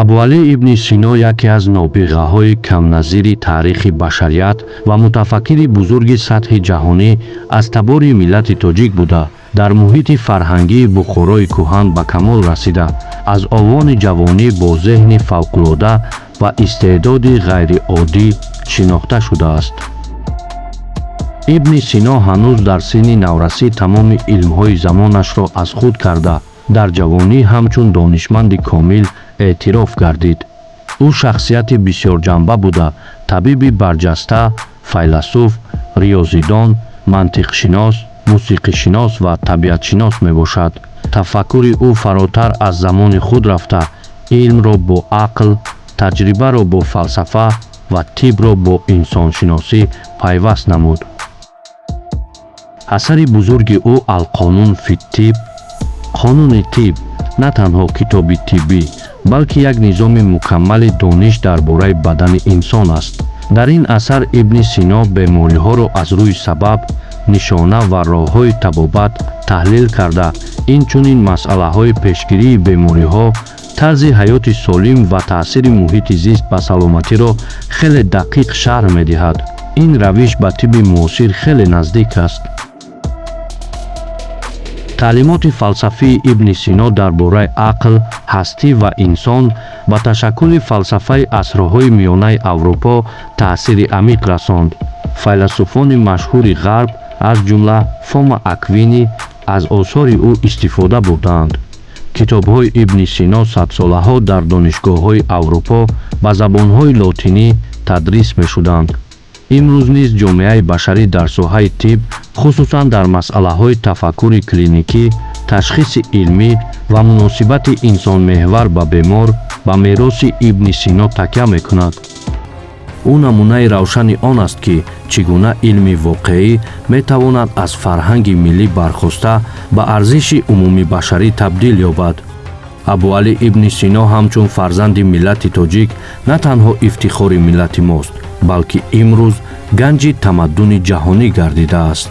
Абуалӣ ибни Сино яке аз нобиғаҳои камназири таърихи башарият ва мутафаккири бузурги сатҳи ҷаҳонӣ аз табори миллати тоҷик буда, дар муҳити фарҳангии Бухорои кӯҳан ба камол расида, аз овони ҷавонӣ бо зеҳни фавқулода ва истеъдоди ғайриоддӣ шинохта шудааст. Ибни Сино ҳанӯз дар синни наврасӣ тамоми илмҳои замонашро аз худ карда, дар ҷавонӣ ҳамчун донишманди комил эътироф гардид. Ӯ шахсияти бисёрҷанба буда, табиби барҷаста, файласуф, риёзидон, мантиқшинос, мусиқишинос ва табиатшинос мебошад. Тафаккури ӯ фаротар аз замони худ рафта, илмро бо ақл, таҷрибаро бо фалсафа ва тибро бо инсоншиносӣ пайваст намуд. Асари бузурги ӯ «Алқонун фиттиб», Қонуни тиб, на танҳо китоби тиббӣ, балки як низоми мукаммали дониш дар бораи бадани инсон аст. Дар ин асар Ибни Сино бемориҳоро аз рӯи сабаб, нишона ва роҳҳои табобат таҳлил карда, инчунин масъалаҳои пешгирии бемориҳо, тарзи ҳаёти солим ва таъсири муҳити зист ба саломатиро хеле дақиқ шарҳ медиҳад. Ин равиш ба тибби муосир хеле наздик аст. Таълимоти фалсафии Ибни Сино дар бораи ақл, ҳастӣ ва инсон ба ташаккули фалсафаи асрҳои миёнаи Аврупо таъсири амиқ расонд. Файласуфони машҳури Ғарб, аз ҷумла Фома Аквинӣ, аз осори ӯ истифода бурдаанд. Китобҳои Ибни Сино садсолаҳо дар донишгоҳҳои Аврупо ба забонҳои лотинӣ тадрис мешуданд. Имрӯз низ ҷомеаи башарӣ дар соҳаи тиб, хусусан дар масъалаҳои тафаккури клиникӣ, ташхиси илмӣ ва муносибати инсонмеҳвар ба бемор ба мероси Ибни Сино такя мекунад. Ӯ намунаи равшани он аст, ки чӣ гуна илми воқеӣ метавонад аз фарҳанги миллӣ бархоста, ба арзиши умумибашарӣ табдил ёбад. Абуалӣ ибни Сино ҳамчун фарзанди миллати тоҷик на танҳо ифтихори миллати мост, балки имрӯз ганҷи тамаддуни ҷаҳонӣ гардидааст.